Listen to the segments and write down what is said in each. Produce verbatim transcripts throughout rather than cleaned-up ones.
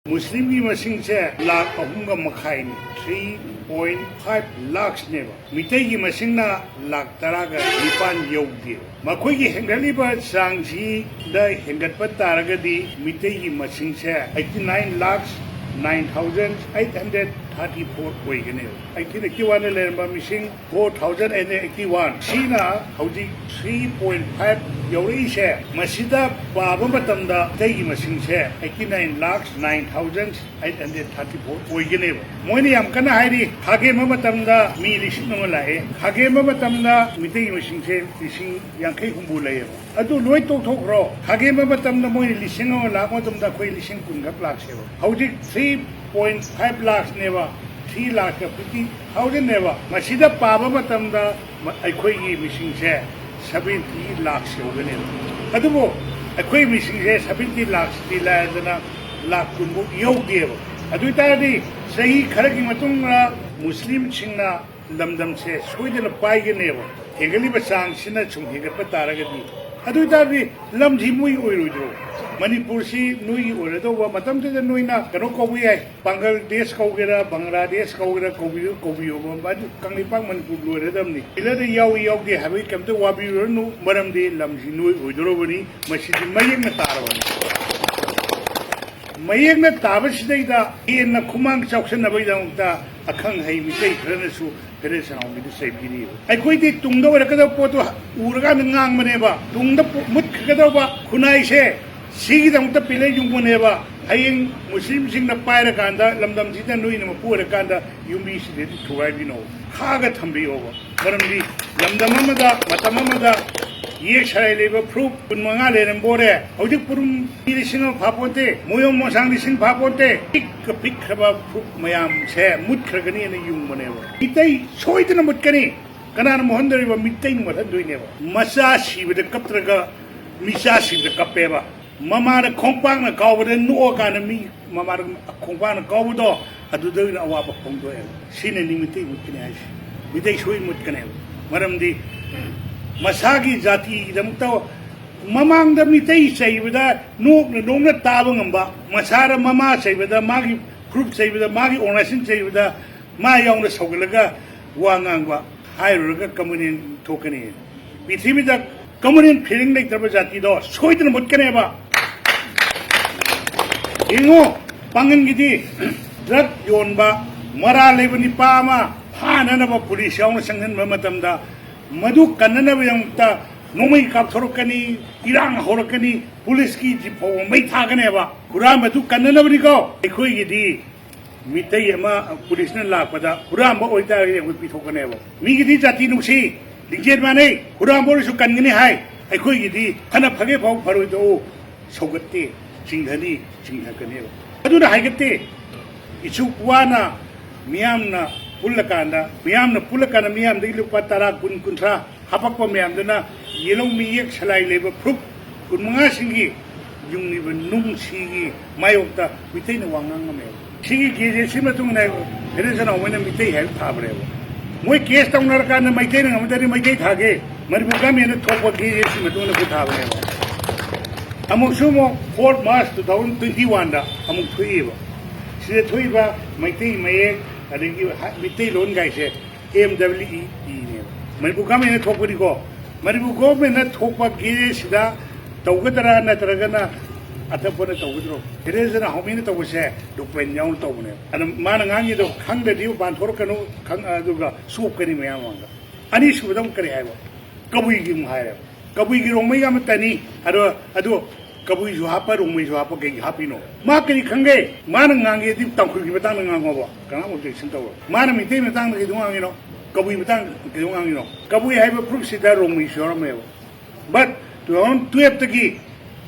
ꯃꯨꯁꯂꯤꯝꯒꯤ ꯃꯁꯤꯡꯁꯦ ꯂꯥꯈ ꯑꯍꯨꯝꯒ ꯃꯈꯥꯏꯅꯤ, three point five lakhsꯅꯦꯕ꯫ ꯃꯤꯇꯩꯒꯤ ꯃꯁꯤꯡꯅ ꯂꯥꯈ ꯇꯔꯥꯒ ꯅꯤꯄꯥꯟ ꯌꯧꯗꯦꯕ꯫ ꯃꯈꯣꯏꯒꯤ ꯍꯦꯟꯒꯠꯂꯤꯕ ꯆꯥꯡꯁꯤꯗ ꯍꯦꯟꯒꯠꯄ ꯇꯥꯔꯒꯗꯤ ꯃꯤꯇꯩꯒꯤ ꯃꯁꯤꯡꯁꯦ eighty nine lakhs nine thousand eight hundred thirty four ꯑꯣꯏꯒꯅꯦꯕ꯫ eighteen eighty oneꯗ ꯂꯩꯔꯝꯕ ꯃꯤꯁꯤꯡ four thousand eight eighty one, ꯁꯤꯅ ꯍꯧꯖꯤꯛ three point five ꯌꯧꯔꯛꯏꯁꯦ, ꯃꯁꯤꯗ ꯄꯥꯕ ꯃꯇꯝꯗ ꯃꯤꯇꯩꯒꯤ ꯃꯁꯤꯡꯁꯦ eighty nine lakhs nine thousand eight hundred thirty four ꯑꯣꯏꯒꯅꯦꯕ꯫ ꯃꯣꯏꯅ ꯌꯥꯝ ꯀꯟꯅ ꯍꯥꯏꯔꯤ, ꯈꯥꯒꯦꯝꯕ ꯃꯇꯝꯗ ꯃꯤ ꯂꯤꯁꯤꯡ ꯑꯃ ꯂꯥꯛꯑꯦ, ꯈꯥꯒꯦꯝꯕ ꯃꯇꯝꯗ ꯃꯤꯇꯩꯒꯤ ꯃꯁꯤꯡꯁꯦ ꯂꯤꯁꯤꯡ ꯌꯥꯡꯈꯩ ꯍꯨꯝꯐꯨ ꯂꯩꯌꯦꯕ꯫ ꯑꯗꯨ ꯂꯣꯏ ꯇꯣꯛꯊꯣꯛꯈ꯭ꯔꯣ꯫ ꯈꯥꯒꯦꯝꯕ ꯃꯇꯝꯗ ꯃꯣꯏꯅ ꯂꯤꯁꯤꯡ ꯑꯃ ꯂꯥꯛꯄ ꯃꯇꯝꯗ ꯑꯩꯈꯣꯏ ꯂꯤꯁꯤꯡ ꯀꯨꯟꯈꯛ ꯂꯥꯛꯁꯦꯕ꯫ ꯍꯧꯖꯤꯛ three point five lakhsꯅꯦꯕ, three lakh fifty thousandꯅꯦꯕ꯫ ꯃꯁꯤꯗ ꯄꯥꯕ ꯃꯇꯝꯗ ꯃ-, ꯑꯩꯈꯣꯏꯒꯤ ꯃꯤꯁꯤꯡꯁꯦ seventy lakhs ꯌꯧꯒꯅꯦꯕ꯫ ꯑꯗꯨꯕꯨ ꯑꯩꯈꯣꯏ ꯃꯤꯁꯤꯡꯁꯦ seventy lakhsꯇꯤ ꯂꯥꯏꯔꯗꯅ ꯂꯥꯈ ꯀꯨꯟꯐꯥꯎ ꯌꯧꯗꯦꯕ꯫ ꯑꯗꯨ ꯑꯣꯏꯇꯥꯔꯗꯤ ꯆꯍꯤ ꯈꯔꯒꯤ ꯃꯇꯨꯡꯗ ꯃꯨꯁꯂꯤꯝꯁꯤꯡꯅ ꯂꯝꯗꯝꯁꯦ ꯁꯣꯏꯗꯅ ꯄꯥꯏꯒꯅꯦꯕ, ꯍꯦꯟꯒꯠꯂꯤꯕ ꯆꯥꯡꯁꯤꯅ ꯁꯨꯝ ꯍꯦꯟꯒꯠꯄ ꯇꯥꯔꯒꯗꯤ꯫ ꯑꯗꯨ ꯑꯣꯏꯇꯥꯔꯗꯤ ꯂꯝꯁꯤ ꯃꯣꯏꯒꯤ ꯑꯣꯏꯔꯣꯏꯗ꯭ꯔꯣ? ꯃꯅꯤꯄꯨꯔꯁꯤ ꯅꯣꯏꯒꯤ ꯑꯣꯏꯔꯗꯧꯕ ꯃꯇꯝꯗꯨꯗ ꯅꯣꯏꯅ ꯀꯩꯅꯣ ꯀꯧꯕ ꯌꯥꯏ, ꯄꯥꯡꯒꯜ ꯗꯦꯁ ꯀꯧꯒꯦꯔꯥ, ꯕꯪꯒ꯭ꯂꯥꯗꯦꯁ ꯀꯧꯒꯦꯔꯥ, ꯀꯧꯕꯤꯌꯨ, ꯀꯧꯕꯤꯌꯣꯕ꯫ ꯑꯗꯨ ꯀꯪꯂꯩꯄꯥꯛ ꯃꯅꯤꯄꯨꯔ ꯂꯣꯏꯔꯗꯕꯅꯤ꯫ ꯄꯤꯂꯔꯗ ꯌꯥꯎꯏ ꯌꯥꯎꯗꯦ ꯍꯥꯏꯕꯒꯤ ꯀꯩꯝꯇ ꯋꯥꯕꯤꯔꯨꯔꯅꯨ, ꯃꯔꯝꯗꯤ ꯂꯝꯁꯤ ꯅꯣꯏ ꯑꯣꯏꯗꯣꯔꯕꯅꯤ꯫ ꯃꯁꯤꯗꯤ ꯃꯌꯦꯛꯅ ꯇꯥꯔꯕꯅꯤ꯫ ꯃꯌꯦꯛꯅ ꯇꯥꯕꯁꯤꯗꯩꯗ ꯍꯦꯟꯅ ꯈꯨꯃꯥꯡ ꯆꯥꯎꯁꯟꯅꯕꯒꯤꯗꯃꯛꯇ ꯑꯈꯪ ꯑꯍꯩ ꯃꯤꯇꯩ ꯈꯔꯅꯁꯨ ꯐꯦꯔꯦ ꯁꯅꯥꯎꯕꯤꯗ ꯆꯩꯕꯤꯔꯤꯕ꯫ ꯑꯩꯈꯣꯏꯗꯤ ꯇꯨꯡꯗ ꯑꯣꯏꯔꯛꯀꯗꯕ ꯄꯣꯠꯇꯨ ꯎꯔꯀꯥꯟꯗ ꯉꯥꯡꯕꯅꯦꯕ꯫ ꯇꯨꯡꯗ ꯄꯨ-, ꯃꯨꯠꯈ꯭ꯔꯒꯗꯧꯕ ꯈꯨꯟꯅꯥꯏꯁꯦ ꯁꯤꯒꯤꯗꯃꯛꯇ ꯄꯤꯂꯔ ꯌꯨꯡꯕꯅꯦꯕ꯫ ꯍꯌꯦꯡ ꯃꯨꯁꯂꯤꯝꯁꯤꯡꯅ ꯄꯥꯏꯔꯀꯥꯟꯗ, ꯂꯝꯗꯝꯁꯤꯗ ꯅꯣꯏꯅ ꯃꯄꯨ ꯑꯣꯏꯔꯀꯥꯟꯗ ꯌꯨꯝꯕꯤꯁꯤꯗꯗꯤ ꯊꯨꯒꯥꯏꯕꯤꯅꯣ, ꯈꯥꯛꯑꯒ ꯊꯝꯕꯤꯌꯣꯕ꯫ ꯃꯔꯝꯗꯤ ꯂꯝꯗꯝ ꯑꯃꯗ, ꯃꯇꯝ ꯑꯃꯗ ꯌꯦꯛ ꯁꯂꯥꯏ ꯂꯩꯕ ꯐꯨꯔꯨꯞ ꯀꯨꯟꯃꯉꯥ ꯂꯩꯔꯝꯕ ꯑꯣꯏꯔꯦ, ꯍꯧꯖꯤꯛ ꯐꯨꯔꯨꯞ ꯃꯤ ꯂꯤꯁꯤꯡ ꯑꯃ ꯐꯥꯄꯣꯟꯇꯦ, ꯃꯣꯌꯣꯡ ꯃꯣꯁꯥꯡ ꯂꯤꯁꯤꯡ ꯐꯥꯄꯣꯟꯇꯦ꯫ ꯄꯤꯛꯀ ꯄꯤꯛꯈ꯭ꯔꯕ ꯐꯨꯔꯨꯞ ꯃꯌꯥꯝꯁꯦ ꯃꯨꯠꯈ꯭ꯔꯒꯅꯤꯅ ꯌꯨꯡꯕꯅꯦꯕ꯫ ꯃꯤꯇꯩ ꯁꯣꯏꯗꯅ ꯃꯨꯠꯀꯅꯤ꯫ ꯀꯅꯥꯅ ꯃꯨꯠꯍꯟꯗꯣꯔꯤꯕ? ꯃꯤꯇꯩꯅ ꯃꯨꯠꯍꯟꯗꯣꯏꯅꯦꯕ꯫ ꯃꯆꯥ ꯁꯤꯕꯗ ꯀꯞꯇ꯭ꯔꯒ ꯃꯤꯆꯥ ꯁꯤꯕꯗ ꯀꯞꯄꯦꯕ꯫ ꯃꯃꯥꯅ ꯈꯣꯡꯄꯥꯛꯅ ꯀꯥꯎꯕꯗ ꯅꯣꯛꯑꯀꯥꯟꯗ ꯃꯤ ꯃꯃꯥꯅ ꯈꯣꯡꯄꯥꯛꯅ ꯀꯥꯎꯕꯗꯣ, ꯑꯗꯨꯗ ꯑꯣꯏꯅ ꯑꯋꯥꯕ ꯐꯣꯡꯗꯣꯛꯑꯦꯕ꯫ ꯁꯤꯅꯅꯤ ꯃꯤꯇꯩ ꯃꯨꯠꯀꯅꯤ ꯍꯥꯏꯁꯦ꯫ ꯃꯤꯇꯩ ꯁꯣꯏ ꯃꯨꯠꯀꯅꯦꯕ꯫ ꯃꯔꯝꯗꯤ ꯃꯁꯥꯒꯤ ꯖꯥꯇꯤꯒꯤꯗꯃꯛꯇ ꯃꯃꯥꯡꯗ ꯃꯤꯇꯩ ꯆꯩꯕꯗ ꯅꯣꯛꯅ ꯅꯣꯛꯅ ꯇꯥꯕ ꯉꯝꯕ, ꯃꯁꯥꯗ ꯃꯃꯥ ꯆꯩꯕꯗ, ꯃꯥꯒꯤ ꯐꯨꯔꯨꯞ ꯆꯩꯕꯗ, ꯃꯥꯒꯤ ꯑꯣꯔꯒꯅꯥꯏꯖꯦꯁꯟ ꯆꯩꯕꯗ ꯃꯥ ꯌꯥꯎꯅ ꯁꯧꯒꯠꯂꯒ ꯋꯥ ꯉꯥꯡꯕ ꯍꯥꯏꯔꯨꯔꯒ ꯀꯃꯨꯅꯦꯟ ꯊꯣꯛꯀꯅꯤ꯫ ꯄ꯭ꯔꯤꯊꯤꯕꯤꯗ ꯀꯃꯨꯅꯦꯟ ꯐꯤꯂꯤꯡ ꯂꯩꯇ꯭ꯔꯕ ꯖꯥꯇꯤꯗꯣ ꯁꯣꯏꯗꯅ ꯃꯨꯠꯀꯅꯦꯕ꯫ ꯌꯦꯡꯉꯣ, ꯄꯥꯡꯒꯟꯒꯤꯗꯤ ꯗ꯭ꯔꯒ ꯌꯣꯟꯕ, ꯃꯔꯥꯜ ꯂꯩꯕ ꯅꯤꯄꯥ ꯑꯃ ꯐꯥꯅꯅꯕ ꯄꯨꯂꯤꯁ ꯌꯥꯎꯅ ꯆꯪꯁꯤꯟꯕ ꯃꯇꯝꯗ ꯃꯗꯨ ꯀꯟꯅꯅꯕꯒꯤꯗꯃꯛꯇ ꯅꯣꯡꯃꯩ ꯀꯥꯞꯊꯣꯔꯛꯀꯅꯤ, ꯏꯔꯥꯡ ꯍꯧꯔꯛꯀꯅꯤ, ꯄꯨꯂꯤꯁꯀꯤ ꯖꯤꯞ ꯐꯥꯎꯕ ꯃꯩ ꯊꯥꯒꯅꯦꯕ꯫ ꯍꯨꯔꯥꯟꯕꯗꯨ ꯀꯟꯅꯅꯕꯅꯤꯀꯣ꯫ ꯑꯩꯈꯣꯏꯒꯤꯗꯤ ꯃꯤꯇꯩ ꯑꯃ ꯄꯨꯂꯤꯁꯅ ꯂꯥꯛꯄꯗ ꯍꯨꯔꯥꯟꯕ ꯑꯣꯏꯇꯥꯔꯒꯗꯤ ꯑꯩꯈꯣꯏ ꯄꯤꯊꯣꯛꯀꯅꯦꯕ꯫ ꯃꯤꯒꯤꯗꯤ ꯖꯥꯇꯤ ꯅꯨꯡꯁꯤ, ꯂꯤꯡꯖꯦꯜ ꯃꯥꯟꯅꯩ, ꯍꯨꯔꯥꯟꯕ ꯑꯣꯏꯔꯁꯨ ꯀꯟꯒꯅꯤ ꯍꯥꯏ꯫ ꯑꯩꯈꯣꯏꯒꯤꯗꯤ ꯐꯅ ꯐꯒꯦ ꯐꯥꯎ ꯐꯔꯣꯏꯗꯧ ꯁꯧꯒꯠꯇꯦ, ꯆꯤꯡꯊꯅꯤ, ꯆꯤꯡꯊꯔꯛꯀꯅꯦꯕ꯫ ꯑꯗꯨꯅ ꯍꯥꯏꯒꯠꯇꯦ, ꯏꯆꯨ ꯋꯥꯅ ꯃꯤꯌꯥꯝꯅ ꯄꯨꯜꯂꯀꯥꯟꯗ, ꯃꯤꯌꯥꯝꯅ ꯄꯨꯜꯂꯀꯥꯟꯗ ꯃꯤꯌꯥꯝꯗꯒꯤ ꯂꯨꯄꯥ ꯇꯔꯥ, ꯀꯨꯟ, ꯀꯨꯟꯊ꯭ꯔꯥ ꯍꯥꯄꯛꯄ ꯃꯌꯥꯝꯗꯨꯅ ꯌꯦꯜꯍꯧ ꯃꯤꯌꯦꯛ ꯁꯂꯥꯏ ꯂꯩꯕ ꯐꯨꯔꯨꯞ ꯀꯨꯟꯃꯉꯥꯁꯤꯡꯒꯤ ꯌꯨꯡꯂꯤꯕ ꯅꯨꯡꯁꯤꯒꯤ ꯃꯥꯌꯣꯛꯇ ꯃꯤꯇꯩꯅ ꯋꯥ ꯉꯥꯡꯉꯝꯃꯦꯕ꯫ ꯁꯤꯒꯤ ꯒꯦꯖꯦꯠꯁꯤ ꯃꯇꯨꯡ ꯏꯟꯅ ꯍꯦꯔꯦꯟ ꯁꯅꯥꯍꯨ ꯃꯣꯏꯅ ꯃꯤꯇꯩ ꯍꯥꯏꯕ ꯊꯥꯕꯅꯦꯕ꯫ ꯃꯣꯏ ꯀꯦꯁ ꯇꯧꯅꯔꯀꯥꯟꯗ ꯃꯩꯇꯩꯅ ꯉꯝꯗ꯭ꯔꯗꯤ ꯃꯩꯇꯩ ꯊꯥꯒꯦ, ꯃꯅꯤꯄꯨꯔ ꯒꯃꯦꯟꯅ ꯊꯣꯛꯄ ꯒꯦꯖꯦꯠꯁꯤ ꯃꯇꯨꯡ ꯏꯟꯅ ꯑꯩꯈꯣꯏ ꯊꯥꯕꯅꯦꯕ꯫ ꯑꯃꯨꯛꯁꯨ ꯑꯃꯨꯛ four March two thousand twenty ꯋꯥꯟꯗ ꯑꯃꯨꯛ ꯊꯣꯛꯏꯕ꯫ ꯁꯤꯗ ꯊꯣꯛꯏꯕ ꯃꯩꯇꯩ ꯃꯌꯦꯛ ꯑꯗꯒꯤ ꯍ-, ꯃꯩꯇꯩꯂꯣꯟ ꯒꯥꯏꯁꯦ ꯑꯦꯝ ꯗꯕ꯭ꯂꯤꯎ ꯏ ꯏꯅꯦꯕ꯫ ꯃꯅꯤꯄꯨꯔ ꯒꯃꯦꯟꯅ ꯊꯣꯛꯄꯅꯤꯀꯣ꯫ ꯃꯅꯤꯄꯨꯔ ꯒꯣꯚꯔꯟꯃꯦꯟꯅ ꯊꯣꯛꯄ ꯒꯦꯖꯦꯠꯁꯤꯗ ꯇꯧꯒꯗ꯭ꯔꯥ ꯅꯠꯇ꯭ꯔꯒꯅ ꯑꯇꯣꯞꯄꯅ ꯇꯧꯒꯗ꯭ꯔꯣ? ꯍꯦꯔꯦꯟ ꯁꯅꯥꯍꯨ ꯃꯣꯏꯅ ꯇꯧꯕꯁꯦ ꯗꯣꯀꯨꯃꯦꯟ ꯌꯥꯎꯅ ꯇꯧꯕꯅꯦꯕ꯫ ꯑꯗꯨꯅ ꯃꯥꯅ ꯉꯥꯡꯉꯤꯗꯣ ꯈꯪꯗ꯭ꯔꯗꯤ ꯃꯄꯥꯟ ꯊꯣꯛꯂꯛꯀꯅꯨ, ꯈꯪ-, ꯑꯗꯨꯒ ꯆꯣꯞꯀꯅꯤ ꯃꯌꯥꯝ ꯃꯃꯥꯡꯗ꯫ ꯑꯅꯤꯁꯨꯕꯗ ꯑꯃꯨꯛ ꯀꯔꯤ ꯍꯥꯏꯕ? ꯀꯕꯨꯏꯒꯤ ꯑꯃꯨꯛ ꯍꯥꯏꯔꯦꯕ꯫ ꯀꯕꯨꯏꯒꯤ ꯔꯣꯡꯃꯩꯒ ꯑꯃꯠꯇꯅꯤ꯫ ꯑꯗꯣ, ꯑꯗꯣ ꯀꯕꯨꯏꯁꯨ ꯍꯥꯞꯄ, ꯔꯣꯡꯃꯩꯁꯨ ꯍꯥꯞꯄ, ꯀꯩꯒꯤ ꯍꯥꯞꯄꯤꯅꯣ? ꯃꯥ ꯀꯔꯤ ꯈꯪꯒꯦ? ꯃꯥꯅ ꯉꯥꯡꯒꯦꯗꯤ ꯇꯥꯡꯈꯨꯜꯒꯤ ꯃꯇꯥꯡꯗ ꯉꯥꯡꯉꯣꯕ꯫ ꯀꯅꯥꯝ ꯑꯣꯕꯖꯦꯛꯁꯟ ꯇꯧꯔꯣꯏ꯫ ꯃꯥꯅ ꯃꯩꯇꯩ ꯃꯇꯥꯡꯗ ꯀꯩꯗꯧ ꯉꯥꯡꯉꯤꯅꯣ? ꯀꯕꯨꯏ ꯃꯇꯥꯡꯗ ꯀꯩꯗꯧ ꯉꯥꯡꯉꯤꯅꯣ? ꯀꯕꯨꯏ ꯍꯥꯏꯕ ꯐꯨꯔꯨꯞꯁꯤꯗ ꯔꯣꯡꯃꯩꯁꯨ ꯌꯥꯎꯔꯝꯃꯦꯕ꯫ But ꯇꯨ ꯊꯥꯎꯖꯟ ꯇꯨꯌꯦꯜꯐꯇꯒꯤ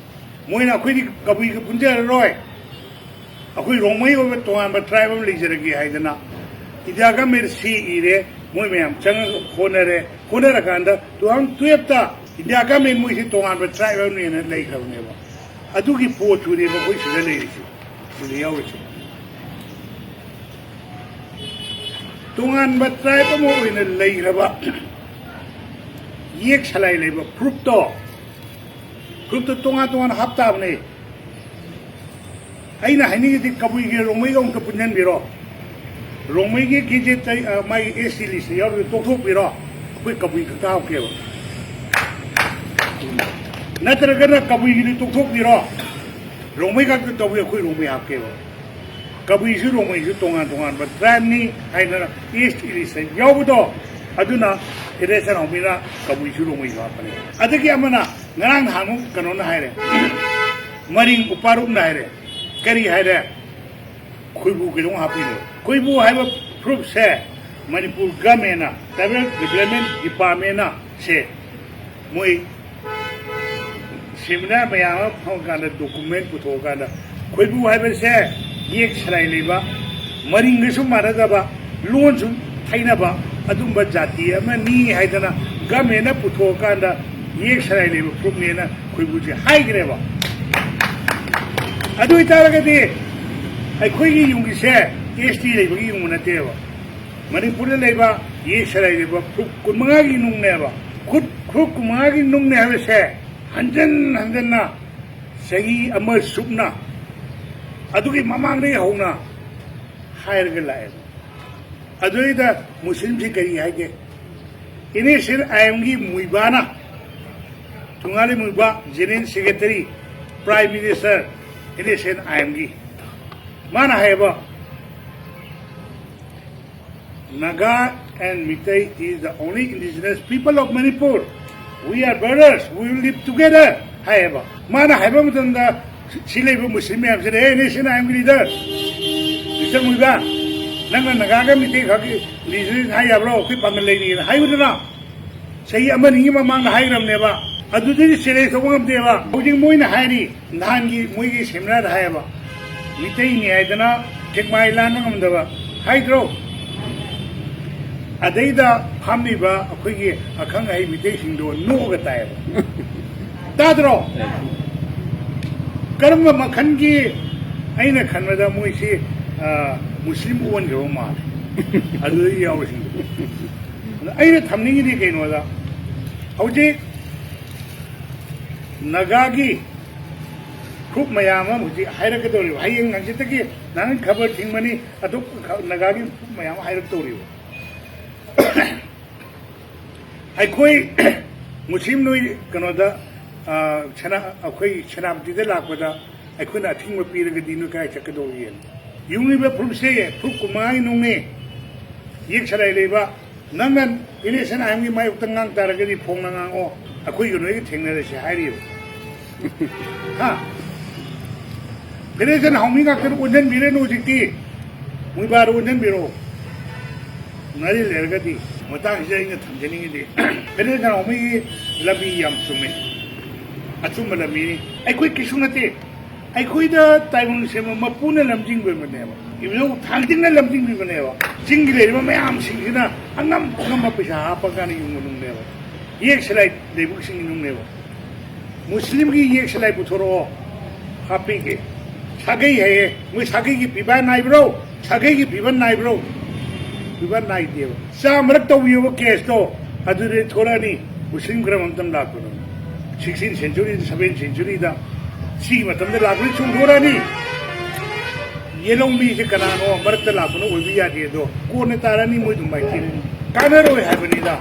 ꯃꯣꯏꯅ ꯑꯩꯈꯣꯏꯗꯤ ꯀꯕꯨꯏꯒ ꯄꯨꯟꯖꯔꯔꯣꯏ, ꯑꯩꯈꯣꯏ ꯔꯣꯡꯃꯩ ꯑꯣꯏꯕ ꯇꯣꯉꯥꯟꯕ ꯇ꯭ꯔꯥꯏꯕ ꯑꯃ ꯂꯩꯖꯔꯒꯦ ꯍꯥꯏꯗꯅ ꯏꯟꯗꯤꯌꯥ ꯒꯃꯦꯟ ꯁꯤ ꯏꯔꯦ, ꯃꯣꯏ ꯃꯌꯥꯝ ꯆꯪꯉꯒ ꯍꯣꯠꯅꯔꯦ꯫ ꯍꯣꯠꯅꯔꯀꯥꯟꯗ ꯇꯨ ꯊꯥꯎꯖꯟ ꯇꯨꯌꯦꯜꯐꯇ ꯏꯟꯗꯤꯌꯥ ꯒꯃꯦꯟ ꯃꯣꯏꯁꯤ ꯇꯣꯉꯥꯟꯕ ꯇ꯭ꯔꯥꯏꯕ ꯑꯃꯅꯦꯅ ꯂꯩꯈ꯭ꯔꯕꯅꯦꯕ꯫ ꯑꯗꯨꯒꯤ ꯄꯣꯠꯇꯨꯅꯦꯕ ꯑꯩꯈꯣꯏ ꯁꯤꯗ ꯂꯩꯔꯤꯁꯤ, ꯁꯤꯗ ꯌꯥꯎꯔꯤꯁꯤ꯫ ꯇꯣꯉꯥꯟꯕ ꯇ꯭ꯔꯥꯏꯕ ꯑꯃ ꯑꯣꯏꯅ ꯂꯩꯈ꯭ꯔꯕ, ꯌꯦꯛ ꯁꯂꯥꯏ ꯂꯩꯕ ꯐꯨꯔꯨꯞꯇꯣ ꯒ꯭ꯔꯨꯞꯇ ꯇꯣꯉꯥꯟ ꯇꯣꯉꯥꯟꯅ ꯍꯥꯞꯇꯥꯕꯅꯦ꯫ ꯑꯩꯅ ꯍꯥꯏꯅꯤꯡꯉꯤꯗꯤ ꯀꯕꯨꯏꯒꯤ ꯔꯣꯡꯃꯩꯒ ꯑꯃꯨꯛꯇ ꯄꯨꯟꯁꯤꯟꯕꯤꯔꯣ꯫ ꯔꯣꯡꯃꯩꯒꯤ ꯒꯦꯖꯦꯠꯇ, ꯑ, ꯃꯥꯒꯤ ꯑꯦꯁ ꯇꯤ ꯂꯤꯁꯇ ꯌꯥꯎꯔꯤꯗꯣ ꯇꯣꯛꯊꯣꯛꯄꯤꯔꯣ꯫ ꯑꯩꯈꯣꯏ ꯀꯕꯨꯏ ꯈꯛꯇ ꯍꯥꯞꯀꯦꯕ꯫ ꯅꯠꯇ꯭ꯔꯒꯅ ꯀꯕꯨꯏꯒꯤꯗꯤ ꯇꯣꯛꯊꯣꯛꯄꯤꯔꯣ꯫ ꯔꯣꯡꯃꯩ ꯈꯛꯇ ꯇꯧꯕꯤ, ꯑꯩꯈꯣꯏ ꯔꯣꯡꯃꯩ ꯍꯥꯞꯀꯦꯕ꯫ ꯀꯕꯨꯏꯁꯨ ꯔꯣꯡꯃꯩꯁꯨ ꯇꯣꯉꯥꯟ ꯇꯣꯉꯥꯟꯕ ꯇ꯭ꯔꯥꯏꯕꯅꯤ ꯍꯥꯏꯗꯅ ꯑꯦꯁ ꯇꯤ ꯂꯤꯁꯇ ꯌꯥꯎꯕꯗꯣ, ꯑꯗꯨꯅ ꯐꯦꯗꯔꯦꯁꯟ ꯍꯧꯃꯤꯅ ꯀꯕꯨꯏꯁꯨ ꯔꯣꯡꯃꯩꯁꯨ ꯍꯥꯞꯄꯅꯤ꯫ ꯑꯗꯒꯤ ꯑꯃꯅ ꯉꯔꯥꯡ ꯅꯍꯥꯟꯃꯨꯛ ꯀꯩꯅꯣꯅ ꯍꯥꯏꯔꯦ, ꯃꯔꯤꯡ ꯎꯄꯥꯔꯨꯞꯅ ꯍꯥꯏꯔꯦ꯫ ꯀꯔꯤ ꯍꯥꯏꯔꯦ? ꯈꯣꯏꯕꯨ ꯀꯩꯗꯧ ꯍꯥꯞꯄꯤꯅꯣ? ꯈꯣꯏꯕꯨ ꯍꯥꯏꯕ ꯐꯨꯔꯨꯞꯁꯦ ꯃꯅꯤꯄꯨꯔ ꯒꯃꯦꯟꯅ, ꯇ꯭ꯔꯥꯏꯕꯦꯜ ꯗꯤꯕꯂꯞꯃꯦꯟ ꯗꯤꯄꯥꯔꯠꯃꯦꯟꯅ ꯁꯦ ꯃꯣꯏ ꯁꯦꯃꯤꯅꯥꯔ ꯃꯌꯥꯝ ꯑꯃ ꯐꯝꯃꯀꯥꯟꯗ, ꯗꯣꯀꯨꯃꯦꯟ ꯄꯨꯊꯣꯛꯑꯀꯥꯟꯗ, ꯈꯣꯏꯕꯨ ꯍꯥꯏꯕꯁꯦ ꯌꯦꯛ ꯁꯂꯥꯏ ꯂꯩꯕ, ꯃꯔꯤꯡꯒꯁꯨ ꯃꯥꯟꯅꯗꯕ, ꯂꯣꯟꯁꯨ ꯊꯩꯅꯕ ꯑꯗꯨꯝꯕ ꯖꯥꯇꯤ ꯑꯃꯅꯤ ꯍꯥꯏꯗꯅ ꯒꯃꯦꯟꯅ ꯄꯨꯊꯣꯛꯑꯀꯥꯟꯗ ꯌꯦꯛ ꯁꯂꯥꯏ ꯂꯩꯕ ꯐꯨꯔꯨꯞꯅꯦꯅ ꯈꯣꯏꯕꯨꯁꯦ ꯍꯥꯏꯈ꯭ꯔꯦꯕ꯫ ꯑꯗꯨ ꯑꯣꯏꯇꯥꯔꯒꯗꯤ ꯑꯩꯈꯣꯏꯒꯤ ꯌꯨꯝꯒꯤꯁꯦ ꯑꯦꯁ ꯇꯤ ꯂꯩꯕꯒꯤ ꯌꯨꯝ ꯅꯠꯇꯦꯕ꯫ ꯃꯅꯤꯄꯨꯔꯗ ꯂꯩꯕ ꯌꯦꯛ ꯁꯂꯥꯏ ꯂꯩꯕ ꯐꯨꯔꯨꯞ ꯀꯨꯟꯃꯉꯥꯒꯤ ꯅꯨꯡꯅꯦꯕ꯫ ꯈꯨꯠ ꯐꯨꯔꯨꯞ ꯀꯨꯟꯃꯉꯥꯒꯤ ꯅꯨꯡꯅꯦ ꯍꯥꯏꯕꯁꯦ ꯍꯟꯖꯟ ꯍꯟꯖꯟꯅ ꯆꯍꯤ ꯑꯃ ꯆꯨꯞꯅ ꯑꯗꯨꯒꯤ ꯃꯃꯥꯡꯗꯒꯤ ꯍꯧꯅ ꯍꯥꯏꯔꯒ ꯂꯥꯛꯑꯦꯕ꯫ ꯑꯗꯨꯗꯩꯗ ꯃꯨꯁꯂꯤꯝꯁꯤ ꯀꯔꯤ ꯍꯥꯏꯒꯦ? ꯑꯦꯟ ꯑꯦꯁ ꯑꯦꯟ ꯑꯥꯏ ꯑꯦꯝꯒꯤ ꯃꯨꯏꯕꯥꯅ, Thuingaleng Muivah, general secretary, prime minister, N S N I ꯑꯦꯝꯒꯤ, ꯃꯥꯅ ꯍꯥꯏꯌꯦꯕ, Naga and Meitei is the only indigenous people of Manipur. We are brothers, we will live together ꯍꯥꯏꯌꯦꯕ꯫ ꯃꯥꯅ ꯍꯥꯏꯕ ꯃꯇꯝꯗ ꯁꯤ ꯂꯩꯕ ꯃꯨꯁꯂꯤꯝ ꯃꯌꯥꯝꯁꯤꯅ, "ꯑꯦ, ꯅꯦꯁꯟ ꯑꯥꯏ ꯑꯦꯝꯒꯤ ꯂꯤꯗꯔ, ꯃꯤꯁꯇꯔ ꯃꯨꯏꯕꯥ, ꯅꯪꯅ ꯅꯥꯒꯥꯒ ꯃꯤꯇꯩ ꯈꯛꯀꯤ ꯂꯤꯗꯔ ꯍꯥꯏ ꯌꯥꯕ꯭ꯔꯣ? ꯑꯩꯈꯣꯏ ꯄꯥꯡꯒꯜ ꯂꯩꯔꯤꯅ" ꯍꯥꯏꯌꯨꯗꯅ꯫ ꯆꯍꯤ ꯑꯃ ꯑꯅꯤꯒꯤ ꯃꯃꯥꯡꯗ ꯍꯥꯏꯈ꯭ꯔꯕꯅꯦꯕ꯫ ꯑꯗꯨꯗꯗꯤ ꯆꯦꯂꯦꯟꯖ ꯇꯧꯕ ꯉꯝꯗꯦꯕ꯫ ꯍꯧꯖꯤꯛ ꯃꯣꯏꯅ ꯍꯥꯏꯔꯤ, ꯅꯍꯥꯟꯒꯤ ꯃꯣꯏꯒꯤ ꯁꯦꯃꯤꯅꯥꯔꯗ ꯍꯥꯏꯌꯦꯕ, ꯃꯤꯇꯩꯅꯤ ꯍꯥꯏꯗꯅ ꯀꯦꯛꯃꯥꯏ ꯂꯥꯟꯕ ꯉꯝꯗꯕ ꯍꯥꯏꯗ꯭ꯔꯣ? ꯑꯗꯩꯗ ꯐꯝꯃꯤꯕ ꯑꯩꯈꯣꯏꯒꯤ ꯑꯈꯪ ꯑꯍꯩ ꯃꯤꯇꯩꯁꯤꯡꯗꯣ ꯅꯣꯛꯑꯒ ꯇꯥꯏꯌꯦꯕ꯫ ꯇꯥꯗ꯭ꯔꯣ? ꯀꯔꯝꯕ ꯃꯈꯜꯒꯤ, ꯑꯩꯅ ꯈꯟꯕꯗ ꯃꯣꯏꯁꯤ, ꯑ, ꯃꯨꯁꯂꯤꯝ ꯑꯣꯟꯈ꯭ꯔꯕ ꯃꯥꯜꯂꯦ꯫ ꯑꯗꯨꯗ ꯌꯥꯎꯔꯤꯁꯤꯡꯗꯣ꯫ ꯑꯗ ꯑꯩꯅ ꯊꯝꯅꯤꯡꯉꯤꯗꯤ ꯀꯩꯅꯣꯗ, ꯍꯧꯖꯤꯛ ꯅꯥꯒꯥꯒꯤ ꯐꯨꯔꯨꯞ ꯃꯌꯥꯝ ꯑꯃ ꯍꯧꯖꯤꯛ ꯍꯥꯏꯔꯛꯀꯗꯧꯔꯤꯕ, ꯍꯌꯦꯡ ꯍꯪꯆꯤꯠꯇꯒꯤ ꯅꯍꯥꯟ ꯈꯕꯔ ꯊꯤꯡꯕꯅꯤ, ꯑꯇꯣꯞꯄ ꯈ-, ꯅꯥꯒꯥꯒꯤ ꯐꯨꯔꯨꯞ ꯃꯌꯥꯝ ꯑꯃ ꯍꯥꯏꯔꯛꯇꯧꯔꯤꯕ꯫ ꯑꯩꯈꯣꯏ ꯃꯨꯁꯂꯤꯝ ꯅꯣꯏ ꯀꯩꯅꯣꯗ, ꯑ, ꯁꯦꯅꯥ-, ꯑꯩꯈꯣꯏ ꯁꯦꯅꯥꯄꯇꯤꯗ ꯂꯥꯛꯄꯗ ꯑꯩꯈꯣꯏꯅ ꯑꯊꯤꯡꯕ ꯄꯤꯔꯒꯗꯤ ꯅꯣꯏ ꯀꯗꯥꯏ ꯆꯠꯀꯗꯧꯔꯤꯒꯦꯅ? ꯌꯨꯡꯉꯤꯕ ꯐꯨꯔꯨꯞꯁꯦ ꯐꯨꯔꯨꯞ ꯀꯨꯟꯃꯉꯥꯒꯤ ꯅꯨꯡꯅꯦ꯫ ꯌꯦꯛ ꯁꯂꯥꯏ ꯂꯩꯕ, ꯅꯪꯅ ꯏꯂꯦꯛꯁꯟ ꯑꯥꯏꯟꯒꯤ ꯃꯥꯌꯣꯛꯇ ꯉꯥꯡ ꯇꯥꯔꯒꯗꯤ ꯐꯣꯡꯅ ꯉꯥꯡꯉꯛꯑꯣ, ꯑꯩꯈꯣꯏꯒ ꯅꯣꯏꯒ ꯊꯦꯡꯅꯔꯁꯤ ꯍꯥꯏꯔꯤꯕ꯫ ꯍꯥ? ꯐꯦꯗꯔꯦꯁꯟ ꯍꯥꯎꯃꯤ ꯉꯥꯛꯇꯅ ꯑꯣꯟꯁꯤꯟꯕꯤꯔꯅꯨ ꯍꯧꯖꯤꯛꯇꯤ꯫ ꯃꯣꯏꯕꯥꯗ ꯑꯣꯟꯁꯤꯟꯕꯤꯔꯣ꯫ ꯉꯥꯔꯤ ꯂꯩꯔꯒꯗꯤ꯫ ꯃꯇꯥꯡꯁꯤꯗ ꯑꯩꯅ ꯊꯝꯖꯅꯤꯡꯉꯤꯗꯤ, ꯐꯦꯗꯔꯦꯁꯟ ꯍꯥꯎꯃꯤꯒꯤ ꯂꯝꯕꯤ ꯌꯥꯝ ꯆꯨꯝꯃꯤ꯫ ꯑꯆꯨꯝꯕ ꯂꯝꯕꯤꯅꯤ꯫ ꯑꯩꯈꯣꯏ ꯀꯩꯁꯨ ꯅꯠꯇꯦ꯫ ꯑꯩꯈꯣꯏꯗ ꯇꯥꯏꯕꯪ ꯁꯦꯝꯕ ꯃꯄꯨꯅ ꯂꯝꯖꯤꯡꯕꯤꯕꯅꯦꯕ꯫ ꯏꯕꯨꯙꯧ ꯊꯥꯡꯖꯤꯡꯅ ꯂꯝꯖꯤꯡꯕꯤꯕꯅꯦꯕ꯫ ꯆꯤꯡꯒꯤ ꯂꯩꯔꯤꯕ ꯃꯌꯥꯝꯁꯤꯡꯁꯤꯅ ꯑꯉꯝ ꯑꯉꯝꯕ ꯄꯩꯁꯥ ꯍꯥꯞꯄ ꯀꯥꯟꯗ ꯌꯨꯡꯕ ꯅꯨꯡꯅꯦꯕ꯫ ꯌꯦꯛ ꯁꯂꯥꯏ ꯂꯩꯕꯁꯤꯡꯒꯤ ꯅꯨꯡꯅꯦꯕ꯫ ꯃꯨꯁꯂꯤꯝꯒꯤ ꯌꯦꯛ ꯁꯂꯥꯏ ꯄꯨꯊꯣꯔꯛꯑꯣ, ꯍꯥꯞꯄꯤꯒꯦ꯫ ꯁꯥꯒꯩ ꯍꯥꯏꯌꯦ, ꯃꯣꯏ ꯁꯥꯒꯩꯒꯤ ꯄꯤꯕꯥ ꯅꯥꯏꯕ꯭ꯔꯣ? ꯁꯥꯒꯩꯒꯤ ꯄꯤꯕ ꯅꯥꯏꯕ꯭ꯔꯣ? ꯄꯤꯕ ꯅꯥꯏꯗꯦꯕ꯫ ꯆꯥꯝꯃꯔꯛ ꯇꯧꯕꯤꯕ ꯀꯦꯁꯇꯣ ꯑꯗꯨꯗꯤ ꯊꯣꯔꯛꯑꯅꯤ꯫ ꯃꯨꯁꯂꯤꯝ ꯀꯔꯝꯕ ꯃꯇꯝ ꯂꯥꯛꯄꯅꯣ? Sixteenth century, seventh century ꯗ ꯁꯤꯒꯤ ꯃꯇꯝꯗ ꯂꯥꯛꯄꯗꯤ ꯆꯨꯝꯊꯣꯔꯛꯑꯅꯤ꯫ ꯌꯦꯂꯧꯃꯤꯁꯦ ꯀꯅꯥꯅꯣ? ꯃꯔꯛꯇ ꯂꯥꯛꯄꯅ ꯑꯣꯏꯕ ꯌꯥꯗꯦ, ꯑꯗꯣ ꯀꯣꯟꯅ ꯇꯥꯔꯅꯤ, ꯃꯣꯏ ꯑꯗꯨꯝ ꯃꯥꯏꯊꯤꯔꯅꯤ꯫ ꯀꯥꯟꯅꯔꯣꯏ ꯍꯥꯏꯕꯅꯤꯗ꯫